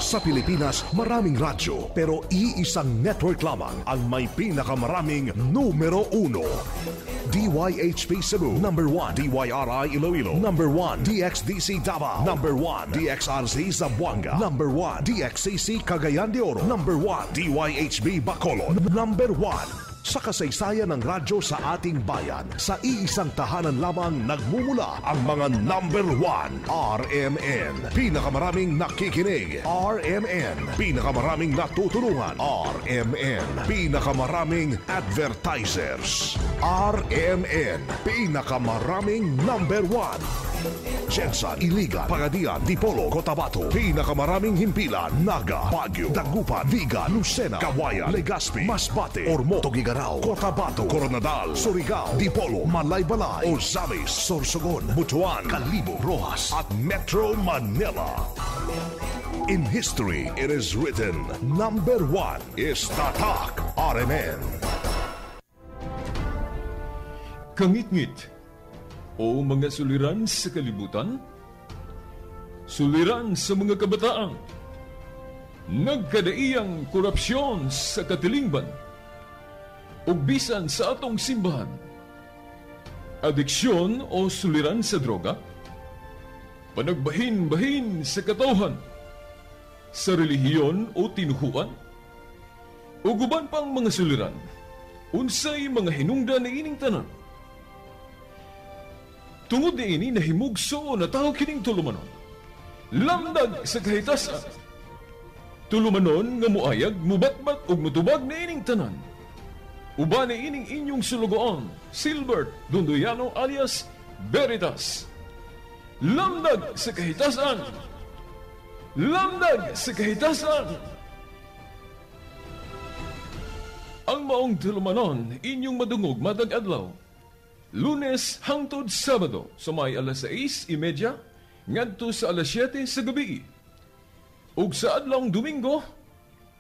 Sa Pilipinas, maraming radyo pero iisang network lamang ang may pinakamaraming numero uno. DYHP Cebu, number 1. DYRI Iloilo, number 1. DXDC Davao, number 1. DXRZ Zamboanga, number 1. DXCC Cagayan de Oro, number 1. DYHB Bacolod, number 1. Sa kasaysayan ng radyo sa ating bayan, sa iisang tahanan lamang nagmumula ang mga number 1. RMN. Pinakamaraming nakikinig. RMN. Pinakamaraming natutulungan. RMN. Pinakamaraming advertisers. RMN. Pinakamaraming number 1. Jensan, Iligan, Pagadian, Dipolo, Cotabato. Pinakamaraming himpilan, Naga, Baguio, Dagupan, Vigan, Lucena, Kawayan, Legazpi, Masbate, Ormoc, Tuguegarao, Cotabato, Koronadal, Surigao, Dipolo, Malaybalay, Ozamiz, Sorsogon, Butuan, Kalibo, Roxas, at Metro Manila. In history, it is written, number 1 is Tatak RMN. Kangitngit o mga suliran sa kalibutan, suliran sa mga kabataan, nagkadaiyang korupsyon sa katilingban, ug bisan sa atong simbahan, adiksyon o suliran sa droga, panagbahin-bahin sa katawhan, sa relihiyon o tinuhuan, ug uban pang mga suliran, unsay mga hinungdan niining tanan. Tungod niini nahimugso na tao kining tulumanon. Lamdag sa kahitasan. Tulumanon nga muayag, mubatbat ug mutubag niining tanan. Uban niining inyong sulugoon, Silbert Dondoyano alias Veritas. Lamdag sa kahitasan. Lamdag sa kahitasan. Ang maong tulumanon inyong madungog matag adlaw. Lunes hangtod Sabado sa may alas 6:30 ngadto sa alas 7 sa gabi. Ug sa adlawng Domingo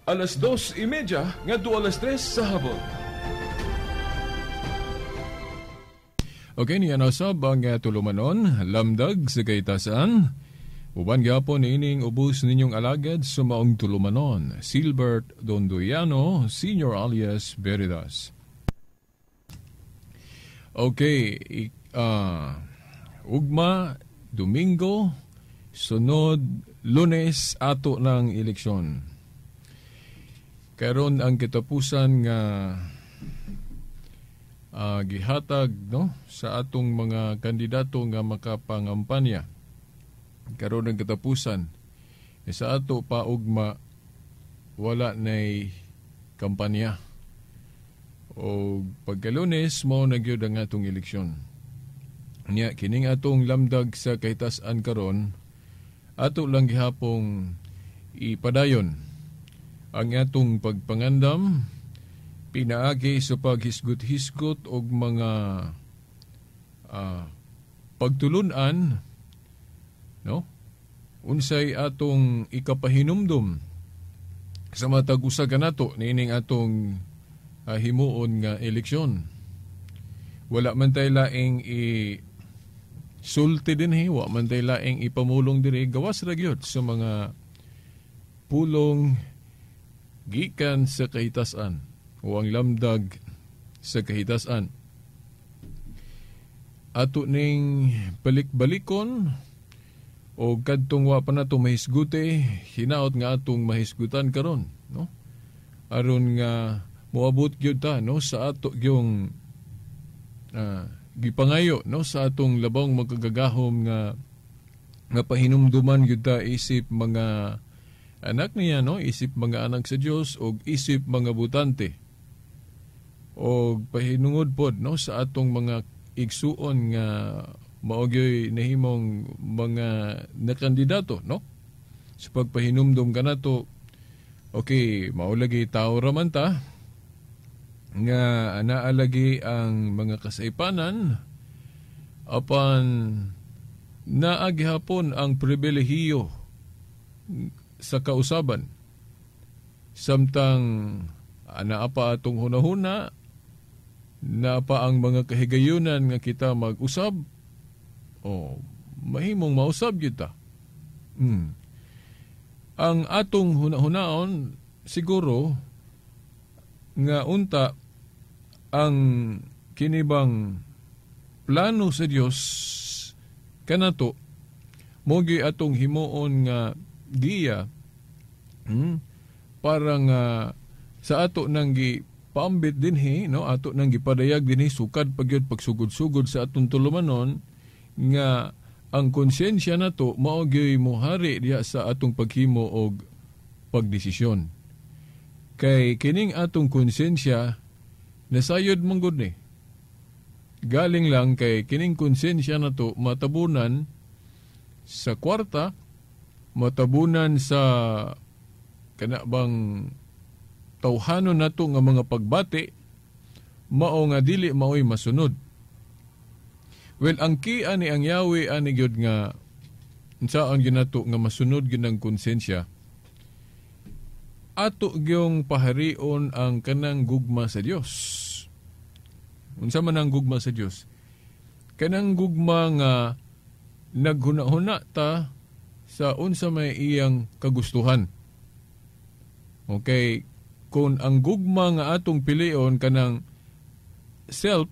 alas 2:30 ngadto alas 3 sa hapon. Okay, niya nasab ang tulumanon, lamdag sa kahitasan. Uban gyapon niining ubos ninyong alagad sa maong tulumanon, Silbert Dondoyano, Senior alias Veritas. Okay, ugma, Domingo, sunod, Lunes, ato ng eleksyon. Karon ang katapusan nga gihatag, no, sa atong mga kandidato nga makapangampanya. Karon ang katapusan. E sa ato pa ugma, wala nay kampanya. O pagkalunes, mao na gyud ang atong eleksyon. Nya, kining atong lamdag sa kahitasan karon, ato lang gihapong ipadayon ang atong pagpangandam, pinaagi sa paghisgot-hisgot og mga pagtulunan, no? Unsay atong ikapahinumdum sa matag usa kanato niining atong himuon nga eleksyon. Wala man tay laing i-sulti dinhi, wa man tay laing ipamulong diri, gawas ra gyud sa mga pulong gikan sa kahitasan o ang lamdag sa kahitasan. Ato ning balik-balikon o kadtong wa pa nato mahisgute, hinaot nga atong mahisgutan karon, no? Aron nga moabot gyud ta, no, sa ato gyung gipangayo, no, sa atong labong magkagagahom nga pahinumduman gyud ta isip mga anak niya, no, isip mga anak sa Dios og isip mga butante. Og pahinungod pod, no, sa atong mga igsuon nga mao gyoy nahimong mga nakandidato, no? Sa pagpahinumdum kanato, okay, mao lagi tao ra man ta nga naalagi ang mga kasaypanan, apan naagihapon ang pribilehiyo sa kausaban. Samtang naa pa atong hunahuna, naa pa ang mga kahigayunan nga kita mag-usab, o mahimong mausab kita. Ang atong hunahunaon siguro nga unta ang kinibang plano sa Dios kanato mo gyud atong himuon nga giya, para nga sa ato nang gipaambit dinhi, no, ato nang gipadayag dinhi sukad pa gyud pagsugod-sugod sa atong tulumanon nga ang konsyensya nato mao gyud mohari diha sa atong paghimo og pagdesisyon. Kay kining atong konsensya nasayod man gud ni. Galing lang kay kining konsensya nato matabunan sa kwarta, matabunan sa kana bang tawhanon nato nga mga pagbati, mao nga dili maoy masunod. Well, ang key ani ang yawi ani gyud nga unsaon gyud nato nga masunod gyud ang konsensya, ato gyung paharion ang kanang gugma sa Dios. Unsa man ang gugma sa Dios? Kanang gugma nga naghuna-huna ta sa unsa may iyang kagustuhan. Okay, kung ang gugma nga atong pilion kanang self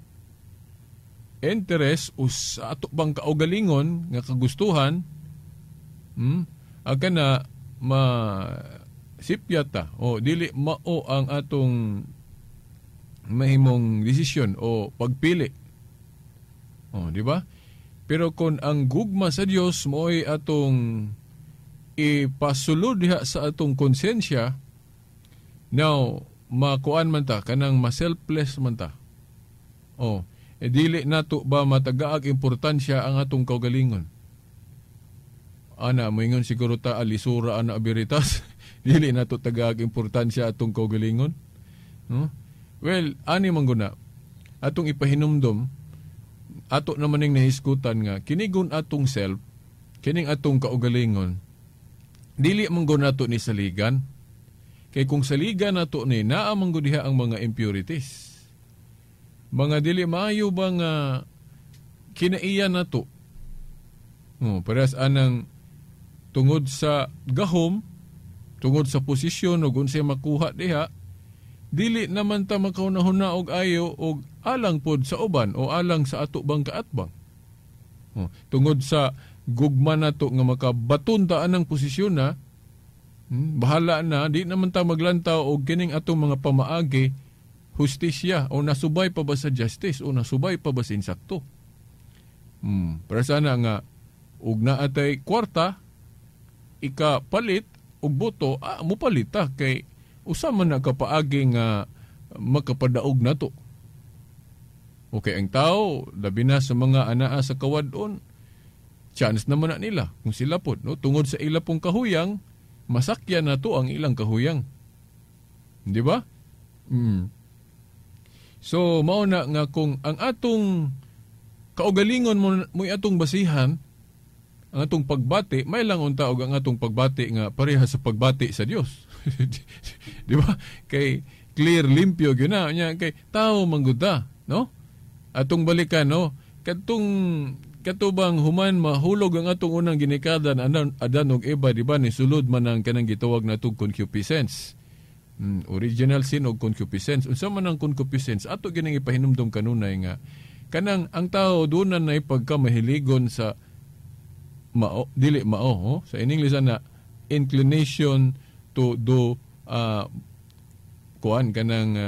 interest o sa ato bang kaugalingon nga kagustuhan, ang kana ma sipya ta o dili mao ang atong mahimong desisyon o pagpili. O, di ba? Pero kung ang gugma sa Dios mo'y atong ipasulod diha sa atong konsensya, now makuan man ta kanang ma-selfless man ta. O, dili nato ba matagaag importansya ang atong kaugalingon? Ana, moingon siguro ta alisura ana veritas. Dili nato tagaag importansya atong kaugalingon. No? Well, ani man guna atong ipahinumdom, ato naman ning nahisgutan nga kinigon atong self, kining atong kaugalingon, dili man gud nato ni saligan. Kay kung saligan nato ni, naa man gud diha ang mga impurities. Mga dili maayo ba nga kinaiya nato? Oh, parehas anang tungod sa gahom, tungod sa posisyon ug unsay makuha diha, dili naman ta makaunahuna og ayo og alang pod sa uban o alang sa ato bang kaatbang. Oh, tungod sa gugma nato nga makabaton ta anang posisyon na, bahala na, di naman ta maglantaw og kining atong mga pamaagi hustisya o nasubay pa ba sa justice o nasubay pa ba sa insakto. Pero sana nga og naa tay kwarta ikapalit og boto, mopalit ta kay usa man na kapaagi nga makapadaog nato. Okay, ang tao labi na sa mga anaa sa kawadon, chance naman na nila kung sila pod, no, tungod sa ila pong kahuyang, masakyan na to ang ilang kahuyang. Di ba? So mao na nga kung ang atong kaugalingon mo'y atong basihan, ang atong pagbati, may lang unta og ang atong pagbati nga pareha sa pagbati sa Dios. Di ba? Kay clear, limpyo gyud na nya kay tao man gud ta, no? Atong balikan, no, kadtong katubang human mahulog ang atong unang ginikadan Adan ug Eva, di ba, ni sulod man ang kanang gitawag natong concupiscence. Original sin og concupiscence. Unsa man ang concupiscence? Ato gining ipahinumdom kanunay nga kanang ang tao dunan na ipagkamahiligon sa mao, dili mao, oh? Sa in English na inclination to do kuan kanang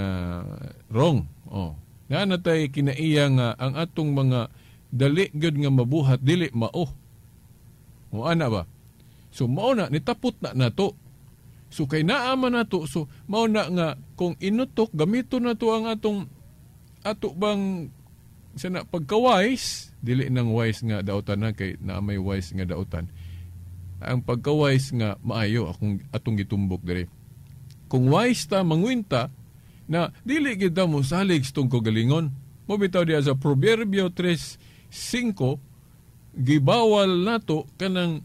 wrong. Oh. Naa natay kinaiya nga ang atong mga dali gyud nga mabuhat dili mao. O ana ba? So mao na nitapot na nato. So kay naa man nato, so mao na nga kung inutok gamito nato ang atong ato bang sana pagka-wise, dili nang wise nga dautan na kay naa may wise nga dautan. Ang pagka-wise nga maayo akong atong gitumbok diri. Kung wise ta mangwinta na dili gid ta mo salig sa tong kagalingon. Mo bitaw diha sa Proverbio 3:5 gibawal nato kanang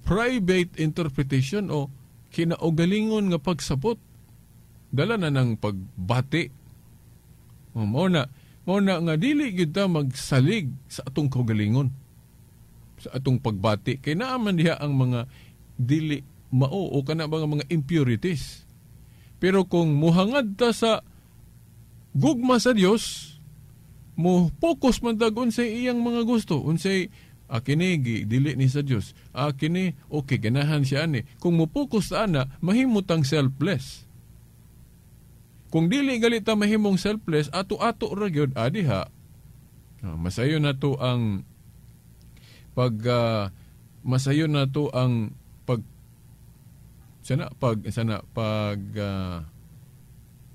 private interpretation o kinaugalingon nga pagsabot. Dala na ng pagbati. O, mao na nga dili gid ta magsalig sa atong kaugalingon. Sa atong pagbati kay naa man diha ang mga dili mao o kana ba nga mga impurities. Pero kung muhangad ta sa gugma sa Dios, mo focus man tag unsay iyang mga gusto, unsay kini dili ni sa Dios, kini okay ganahan siya ani. Kung mo focus ta ana, mahimo tang selfless. Kung dili gali ta mahimong selfless, ato-ato ra gyud adiha. Masayo na to ang pag masayo na to ang pag sana pag sana pag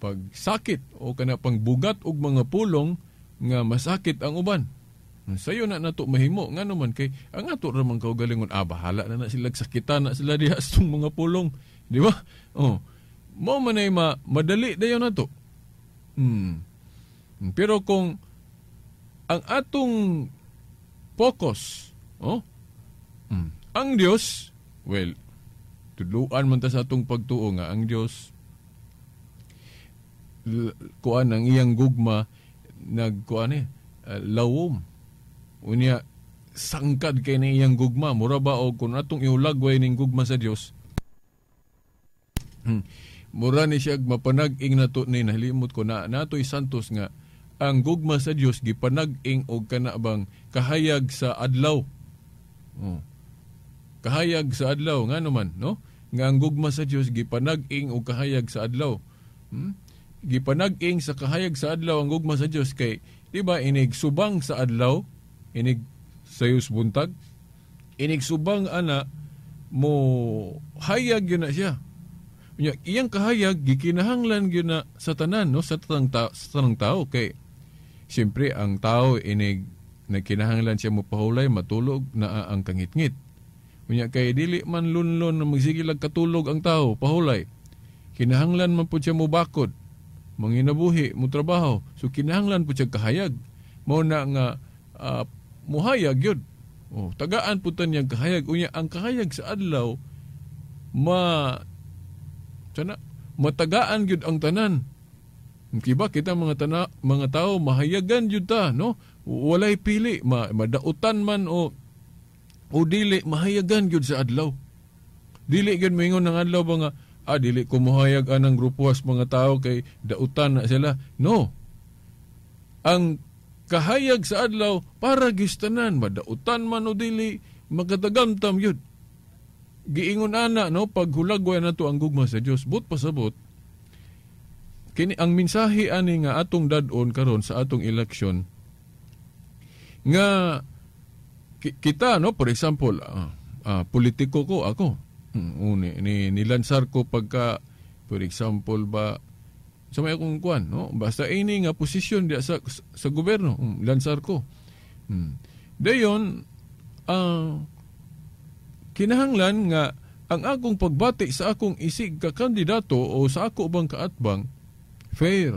pagsakit o kana pangbugat og mga pulong nga masakit ang uban. Sayo na nato mahimo ngano man kay ang ato ra man kaugalingon, bahala na na sila, sakitan na sila diha sa mga pulong, di ba? Oh. Mao man ay madali dayon nato. Pero kung ang atong focus, ang Dios, well, tudluan man ta sa atong pagtuo nga ang Dios kuan ang iyang gugma nagkuan lawom. Unya sangkad kay ni iyang gugma, mura ba og kun atong ihulagway ning gugma sa Dios. Mura ni siya mapanag-ing nato ni nahilimot ko na natoy santos nga ang gugma sa Dios gipanag-ing og kana bang kahayag sa adlaw. Oh. Kahayag sa adlaw ngano man, no? Nga ang gugma sa Dios gipanag-ing og kahayag sa adlaw. Gipanag-ing sa kahayag sa adlaw ang gugma sa Dios kay di ba inig subang sa adlaw, inig sayos buntag, inig subang ana mo hayag yun na siya. Unya, iyang kahayag gikinahanglan gyud na sa tanan, no, sa tanang tao kay siyempre ang tao inig nagkinahanglan siya mopahulay, matulog naa ang kangitngit. Unya kay dili man lunlon na magsige lang katulog ang tao pahulay. Kinahanglan man pud siya mobakod, manginabuhi, motrabaho. So kinahanglan pud siya kahayag. Mao na nga muhayag gyud. Oh, tagaan pud ta niyang kahayag. Unya ang kahayag sa adlaw ma sana matagaan gyud ang tanan. Kiba kita mga tao mahayagan gyud ta, no? Walay pili, madautan man o dili, mahayagan gyud sa adlaw. Dili gyud moingon ang adlaw ba nga dili ko mohayag anang grupo mga tao kay dautan na sila. No. Ang kahayag sa adlaw para gistanan, madautan man o dili, makatagamtam gyud. Giingon ana, no, paghulagway nato ang gugma sa Dios, but pasabot kini ang mensahe ani nga atong dad-on karon sa atong election nga kita, no, for example, politiko ko ako, nilansar ko pagka for example ba sa may akong kuan, no, basta ini nga posisyon diya sa gobyerno, lansar ko. Dayon kinahanglan nga ang akong pagbati sa akong isig ka kandidato o sa ako bang kaatbang fair.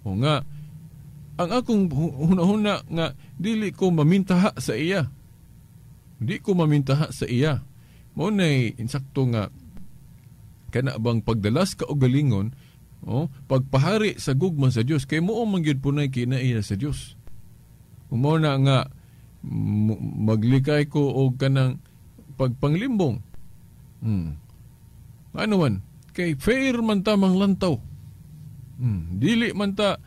O nga ang akong hunahuna nga dili ko mamintaha sa iya. Di ko mamintaha sa iya. Mao nay insakto nga kana bang pagdalas ka og galingon, oh, pagpahari sa gugma sa Dios kay muo man gyud punay kinaiya sa Dios. Mao na nga maglikay ko og kanang pagpanglimbong. Ano man, kay fair man ta mang lantaw. Dili man ta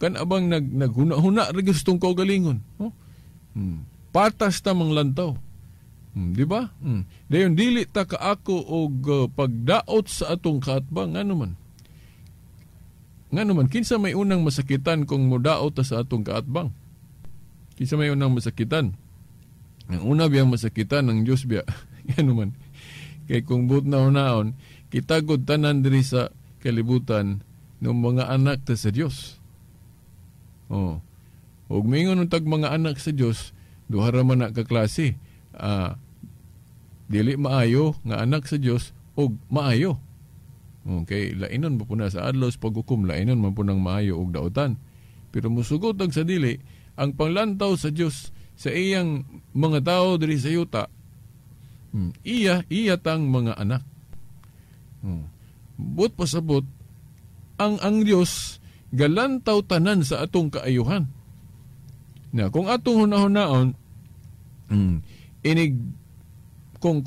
kanabang naghuna-huna ra gustong kaugalingon, no? Patas ta mang lantaw. Di ba? Dayon dili ta kaako og pagdaot sa atong kaatbang, ngano man. Ngano man kinsa may unang masakitan kung modaot ta sa atong kaatbang? Kinsa may unang masakitan? Ang una biyang masakitan ng Diyos biya. Ngano man. Kay kung buot na unaon, kita gud tanan diri sa kalibutan ng mga anak ta sa Dios. Oh. Ug mingon untag mga anak sa Dios, duha ra man na ka klase. Dili maayo nga anak sa Dios og maayo. Okay, lainon man po na sa adlaw sa paghukom, lainon man po ng maayo og dautan. Pero musugot ang sa dili, ang panglantaw sa Dios sa iyang mga tao diri sa yuta, iya tang mga anak. But pasabot ang Dios galantaw tanan sa atong kaayuhan. Na kung atong hunahunahon Inig kung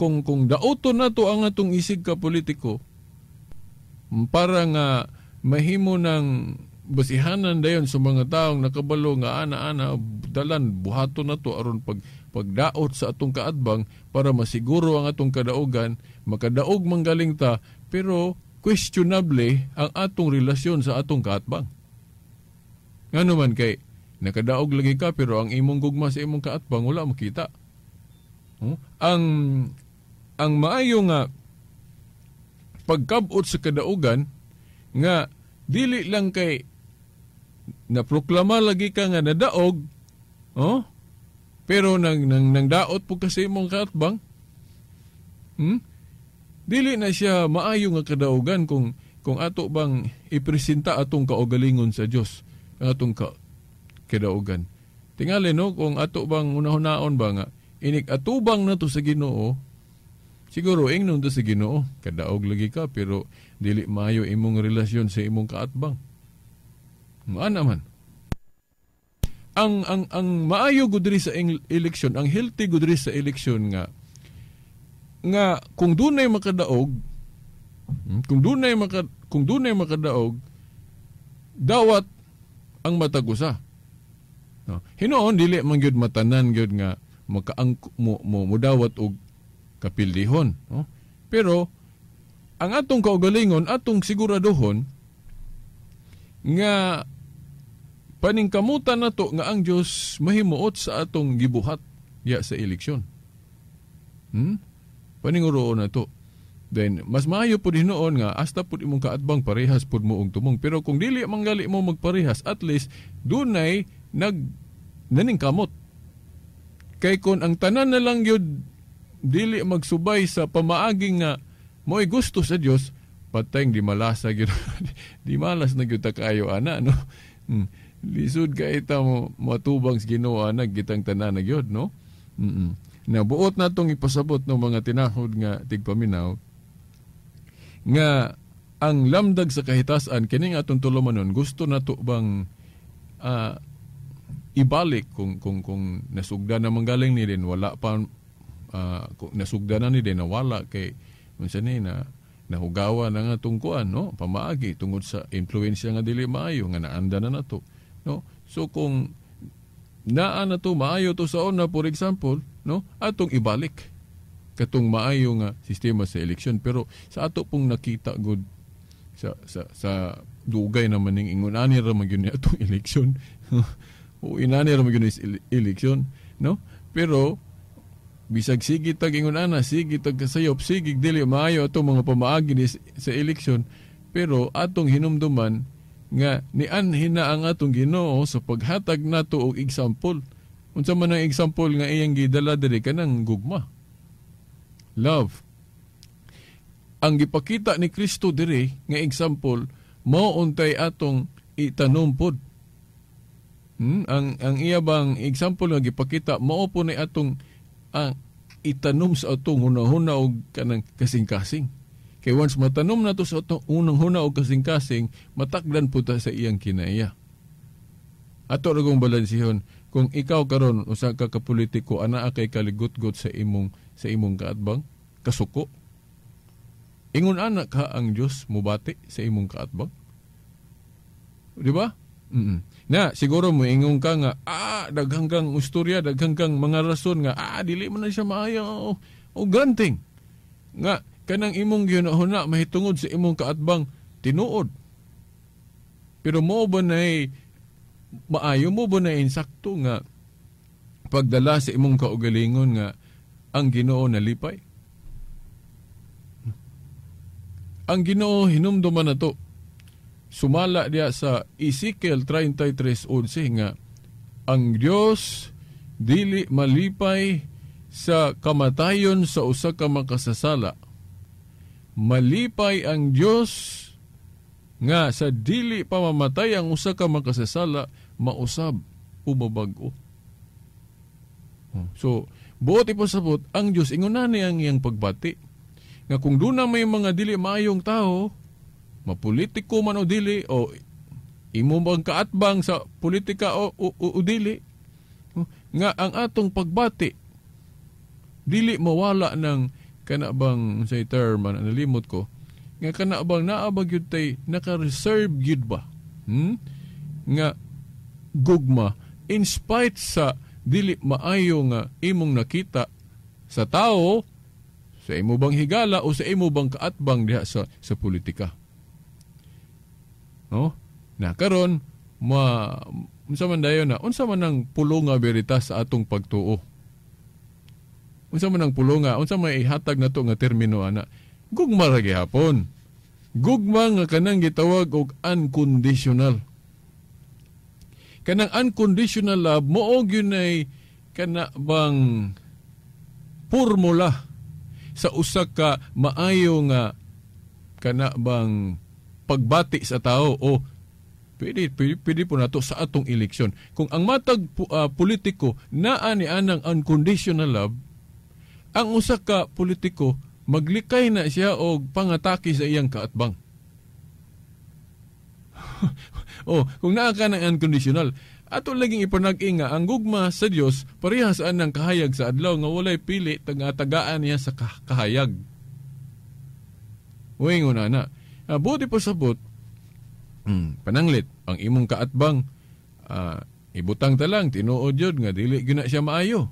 daoton nato ang atong isig ka politiko para nga mahimo ng basihanan dayon sa mga taong nakabalo nga ana-ana dalan buhaton nato aron pagdaot sa atong kaatbang para masiguro ang atong kadaugan, makadaog manggaling ta, pero questionable ang atong relasyon sa atong kaatbang. Ngano man kay nakadaog lagi ka pero ang imong gugma sa imong kaatbang wala makita. Ang maayo nga pagkabot sa kadaugan nga dili lang kay naproklama lagi ka nga nadaog, oh, pero nang daot po kasi imong kaatbang, Dili na siya maayo nga kadaugan kung ato bang ipresenta atong kaugalingon sa Dios ang atong kadaugan. Tingali no, kung ato bang unahon-naon ba nga inig atubang na to sa Ginoo, siguro ingnon to sa Ginoo, kadaog lagi ka pero dili maayo imong relasyon sa imong kaatbang. Maana man. Ang maayo gud diri sa eleksyon, ang healthy gud diri sa eleksyon nga kung dunay makadaog, kung dunay makadaog, dawat ang matag usa. No. Hinuon dili man gyud matanan gyud nga mudawat og kapildihon, no? Pero ang atong kaugalingon, atong siguraduhon nga paningkamutan nato nga ang Dios mahimuot sa atong gibuhat diya sa eleksyon. Paninguroon na to. Then mas maayo pud hinuon nga hasta pud imong kaatbang parehas pud mo og tumong. Pero kung dili manggali mo magparehas, at least dunay naningkamot. Kay kon ang tanan na lang yun dili magsubay sa pamaaging nga mo'y gusto sa Dios, patayng di malasa gyud. Di malas na gyud ta kaayo ana, no? Lisod kay ta mo matubang sa Ginoo ana gitang tanan na gyud, no? Nabuot na tong ipasabot ng mga tinahod nga tigpaminaw nga ang lamdag sa kahitasan kining atong tulumanon, gusto nato bang ibalik kung nasugda na manggaling ni din wala pa, kung nasugda na ni din nawala kay unsa ni na nahugawa na nga tungkuan, no, pamaagi tungod sa impluwensya nga dili maayo nga naanda na nato, no. So kung naa na to maayo to sa una, for example, no, atong ibalik katong maayo nga sistema sa eleksyon. Pero sa ato pong nakita gud sa dugay naman ning ingon ani ra man gyud ni atong eleksyon. O inani ra man gyud ni eleksyon, no? Pero bisag sige tag ingon ana, sige tag kasayop, sige dili maayo atong mga pamaagi ni sa eleksyon, pero atong hinumduman nga nianhin na ang atong Ginoo sa paghatag nato og example. Unsa man ang example nga iyang gidala diri kanang gugma. Love. Ang gipakita ni Kristo diri nga example mao untay atong itanom pod. Ang iya bang example nga gipakita mao po ni atong ang itanom sa atong hunahuna og kanang kasing-kasing. Kay once matanom nato sa atong unang huna og kasing-kasing, matakdan po ta sa iyang kinaiya. Ato ra kong balansihon kung ikaw karon usa ka kapolitiko anaa kay kaligutgot sa imong kaatbang, kasuko. Ingon ana ka ang Dios mobati sa imong kaatbang. Di ba? Na siguro mo ingon ka nga daghang kang istorya, daghang kang mga rason nga dili man na siya maayo o granting nga kanang imong gihuna-huna mahitungod sa imong kaatbang tinuod. Pero mo ba na maayo, mo ba na insakto nga pagdala sa imong kaugalingon nga ang Ginoo nalipay? Ang Ginoo hinumduman na to. Sumala diya sa Ezekiel 33:11 nga ang Dios dili malipay sa kamatayon sa usa ka makasasala. Malipay ang Dios nga sa dili pa mamatay ang usa ka makasasala, mausab o mabag-o. So, buot ipasabot, ang Dios ingon na niya ang iyang pagbati. Nga kung doon na may mga dili maayong tao, mapolitiko man o dili, o imo bang kaatbang sa politika o dili, nga ang atong pagbati Dili mawala ng kana bang say term man nalimot ko nga kana bang naa ba gyud tay naka-reserve gyud ba? Nga gugma in spite sa dili maayo nga imong nakita sa tao, sa imo bang higala o sa imo bang kaatbang diha sa politika. No? Na karon ma unsa man dayon na unsa man ang pulo nga veritas sa atong pagtuo? Unsa man ang pulo nga, unsa may ihatag nato nga termino ana? Gugma ra gihapon. Gugma nga kanang gitawag og unconditional. Kanang unconditional love mao gyud nay kana bang formula sa usa ka maayo nga kana bang pagbati sa tao o pwede po nato sa atong eleksyon. Kung ang matag politiko naa ni anang unconditional love, ang usa ka politiko maglikay na siya og pangatake sa iyang kaatbang. O, kung naa ka ng unconditional, ato laging ipanag-i nga ang gugma sa Dios parehas anang kahayag sa adlaw nga walay pili tagaan niya sa kahayag. Uingon na. Buti pa sabot, pananglit ang imong kaatbang, ibutang ta lang tinuod yun nga dili gyud na siya maayo.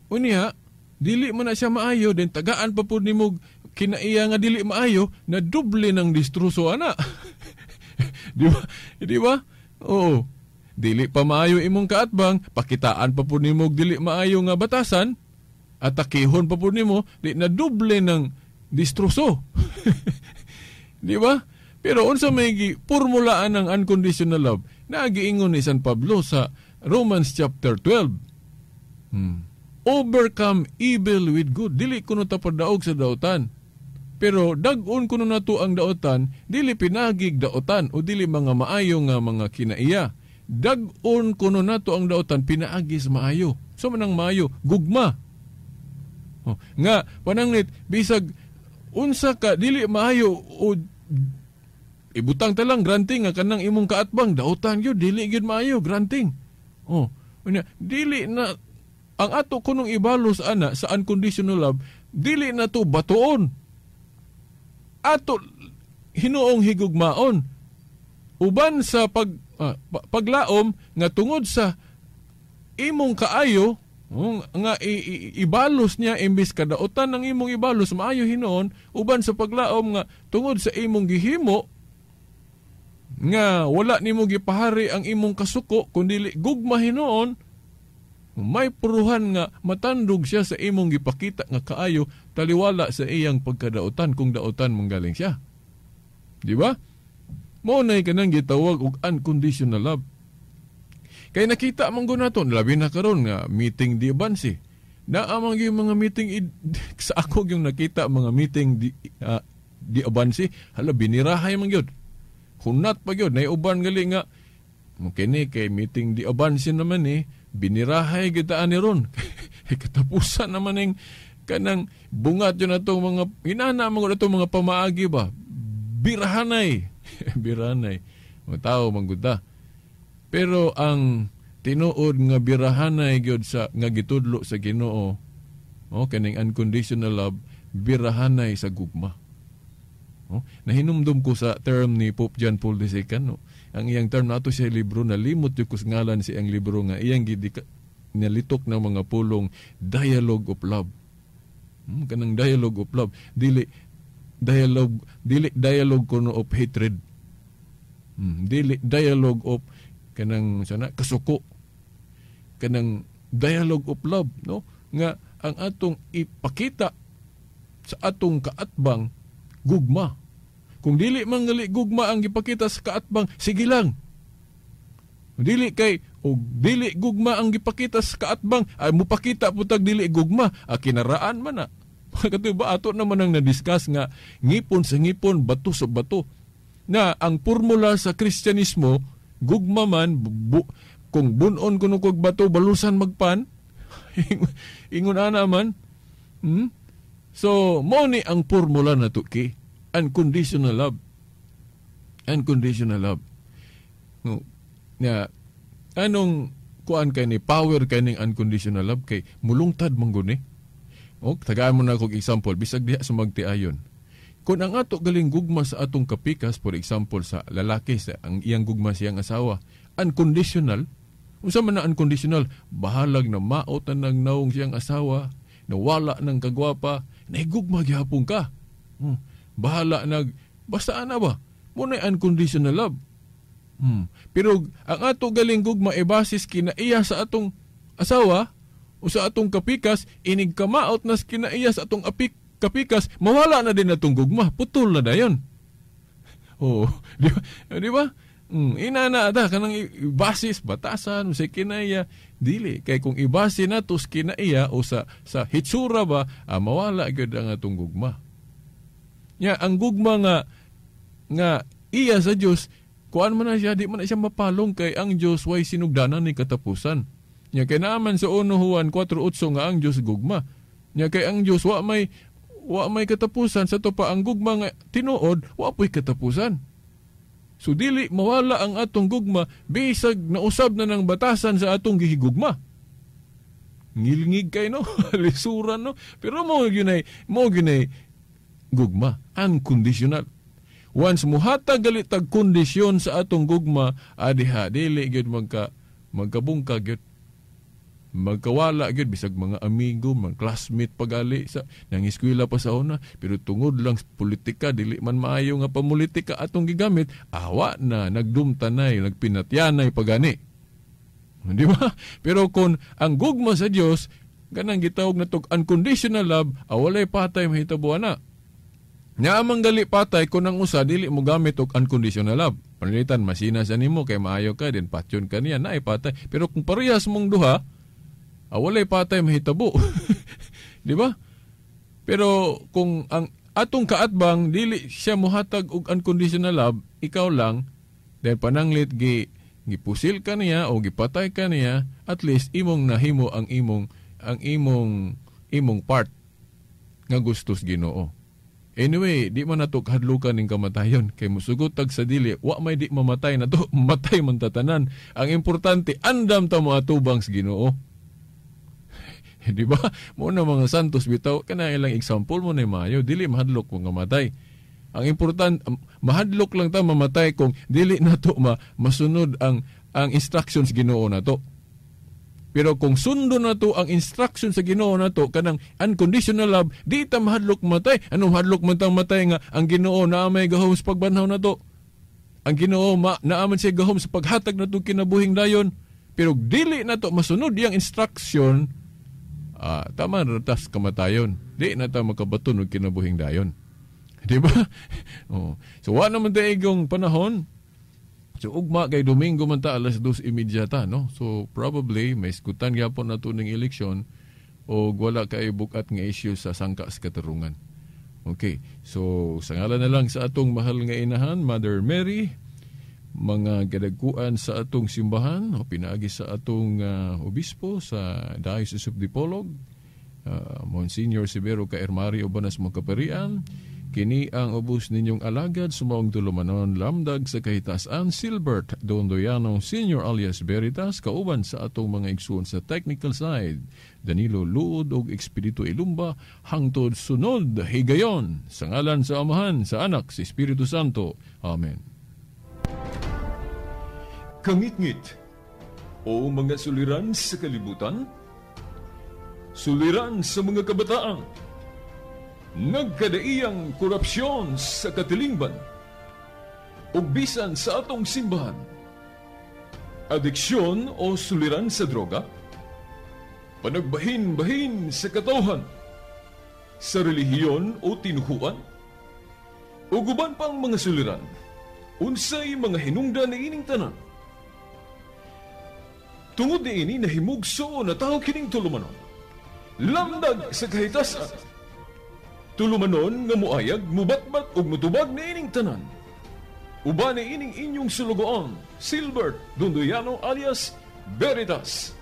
Unya, dili man na siya maayo, then tagaan pa pud nimo kinaiya nga dili maayo, na doble ng distruso ana. Di ba? Di ba? Oo. Dili pa maayo imong kaatbang, pakitaan pa pud nimo dili maayo nga batasan, atakihon pa pud nimo, di na doble ng distroso. Di ba? Pero unsa may formulaan ng unconditional love, nagiingon ni San Pablo sa Romans chapter 12. Overcome evil with good. Dili kuno ta padaog sa daotan. Pero dag-on kuno nato ang daotan, dili pinagig daotan o dili mga maayo nga mga kinaiya. Dag-on kuno nato ang daotan pinaagi sa maayo. So manang maayo, gugma. Oh, nga pananglit bisag unsa ka dili maayo o ibutang ta lang granting nga kanang imong kaatbang daotan gyud dili gyud maayo granting. Oh, unya dili na ang ato kunong ibalos ana sa unconditional love, dili na to batuon. Ato hinuong higugmaon uban sa paglaom nga tungod sa imong kaayo nga ibalos niya imbis kadaotan ng imong ibalos maayo hinuon uban sa paglaom nga tungod sa imong gihimo nga wala nimo gipahari ang imong kasuko kundi gugma hinuon, may puruhan nga matandog siya sa imong gipakita nga kaayo taliwala sa iyang pagkadaotan kung daotan manggaling siya. Di ba? Mao nay kanang gitawag og unconditional love. Kay nakita man gud nato labi na karon nga meeting di abansi. Naa man gyud mga meeting sa ako yung nakita mga meeting di abansi, hala binirahay man gyud. Hunat pa gyud nay uban gali nga mo kini kay meeting di abansi naman eh binirahay kita ani ron. Katapusan naman ning kanang bungat yun atong mga inana man atong mga pamaagi ba. Birahanay. Birahanay. Mga tao mangguda. Pero ang tinuod nga birahanay gyud sa nga gitudlo sa Ginoo, oh, kaning unconditional love, birahanay sa gugma. Oh, nahinumdum ko sa term ni Pope John Paul II, no? Ang iyang term nato siya libro, nalimot yung kusngalan sa iyang libro nga iyang nalitok ng mga pulong dialogue of love. Kanang dialogue of love, dili dialogue kuno of hatred. Dili dialogue of kanang sana kasuko. Kanang dialogue of love, no? Nga ang atong ipakita sa atong kaatbang gugma. Kung dili man gali gugma ang gipakita sa kaatbang, sige lang. Dili kay og dili gugma ang gipakita sa kaatbang, ay mupakita putag dili gugma, kinaraan man na. Kato ba ato naman ang na-discuss nga ngipon sa ngipon, bato sa bato. Na ang formula sa Kristyanismo, gugma man kung bunon kuno kog bato balusan magpan. Ingon ana man. So mao ni ang formula nato ki unconditional love. Unconditional love. No, na anong kuan kay ni power kay ning unconditional love kay mulungtad man gud ni. O, tagaan mo na akong example, bisag diha sa magtiayon. Kung ang ato galing gugma sa atong kapikas, for example, sa lalaki, sa ang iyang gugma siyang asawa, unconditional, unsa man na unconditional, bahalag na maot na nang naong siyang asawa, nawala ng kagwapa, nahigugma gihapon ka. Bahala nag, basta ana ba? Muna unconditional love. Pero ang ato galing gugma e basis kinaiya sa atong asawa o sa atong kapikas, inig kamaot nas kinaiya sa atong kapikas, mawala na din atong gugma, putol na dayon. Oh, di ba? Di ba? Ina na ta kanang basis batasan sa kinaiya, dili kay kung ibase nato sa kinaiya o sa hitsura ba, mawala gyud ang atong gugma. Nya ang gugma nga iya sa Dios, kuan man na siya, di man na siya mapalong kay ang Dios way sinugdanan ni katapusan. Nya kay naaman sa 1 Juan 4:8 nga ang Dios gugma. Nya kay ang Dios wa may katapusan, sa to pa ang gugma nga tinuod wa poy katapusan. So dili mawala ang atong gugma bisag nausab na ng batasan sa atong gihigugma. Ngilngig kay no, lisuran no, pero mo gyud gugma unconditional. Once muhatag galit tag kondisyon sa atong gugma, adiha dili gyud magkabungka gyud. Magkawala gyud bisag mga amigo, mga classmate pagali sa nang eskwela pa sa una, pero tungod lang sa politika dili man maayo nga pamulitika atong gigamit, awa na nagdumtanay, nagpinatyanay pagani. Di ba? Pero kung ang gugma sa Dios kanang gitawag na tog unconditional love, walay patay mahitabo ana. Nya amang gali patay kung ang usa dili mo gamit og unconditional love. Panalitan masina sa nimo kay maayo ka din patyon ka niya naay patay. Pero kung parehas mong duha, walay patay mahitabo. Di ba? Pero kung ang atong kaatbang dili siya mohatag og unconditional love, ikaw lang dahil pananglit gipusil ka niya o gipatay ka niya, at least imong nahimo ang imong part nga gustos Ginoo. Anyway, di man nato kahadlukan ning kamatayon kay musugot tag sa dili, wa may di mamatay na to, matay man tatanan. Ang importante andam ta moatubang sa Ginoo. Di ba? Mo na mga santos bitaw kana ilang example mo na maayo, dili mahadlok kung mamatay. Ang importante mahadlok lang ta mamatay kung dili nato masunod ang instructions Ginoo nato. Pero kung sundo na to ang instruction sa Ginoo nato kanang unconditional love, di ta mahadlok matay. Anong mahadlok man tang matay nga ang Ginoo naa may gahom sa pagbanhaw nato. Ang Ginoo naa man siya gahom sa paghatag nato kinabuhing dayon. Pero dili nato masunod yang instruction, tama ratas kamatayon. Di na ta makabaton og kinabuhing dayon. Di ba? Oh. So wa naman ta igong panahon. So ugma kay Domingo man ta 2:30 ta, no? So probably may iskutan gyapon nato ning eleksyon o wala kay bukat nga issue sa sangka sa katarungan. Okay. So sa ngalan na lang sa atong mahal nga inahan, Mother Mary, mga gadagkuan sa atong simbahan o pinaagi sa atong obispo sa Diocese of Dipolog, Monsignor Severo Kaermari Obanas Magkaparian, kini ang ubos ninyong alagad sumaong tulumanon lamdag sa kahitasan Silbert Dondoyano Senior alias Veritas, kauban sa atong mga igsuon sa technical side Danilo Luod og Expedito Ilumba, hangtod sunod higayon sa ngalan sa Amahan, sa Anak, sa Espiritu Santo. Amen. Kangitngit o mga suliran sa kalibutan, suliran sa mga kabataan, nagkadaiyang korupsyon sa katilingban, ug bisan sa atong simbahan, adiksyon o suliran sa droga, panagbahin-bahin sa katawhan, sa relihiyon o tinuhuan, ug uban pang mga suliran, unsay mga hinungdan niining tanan. Tungod niini nahimugso na tao kining tulumanon, lamdag sa kahitasan. Tulumanon nga muayag, mubatbat ug mutubag niining tanan. Uban niining inyong sulugoon, Silbert Dondoyano alias Veritas.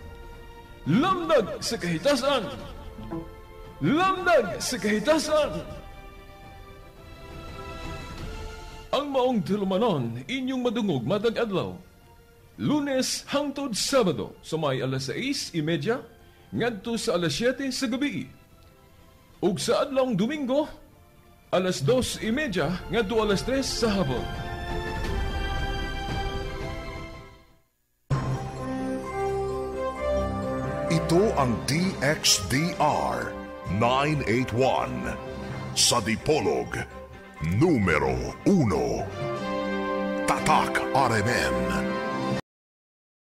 Lamdag sa kahitasan. Lamdag sa kahitasan. Ang maong tulumanon inyong madungog matag adlaw, Lunes hangtod Sabado sa may 6:30 ngadto sa 7:00 sa gabi. Ug sa adlawng Domingo, alas 2:30 ngadto alas 3 sa hapon. Ito ang DXDR 981 sa Dipolog, numero 1. Tatak RMN.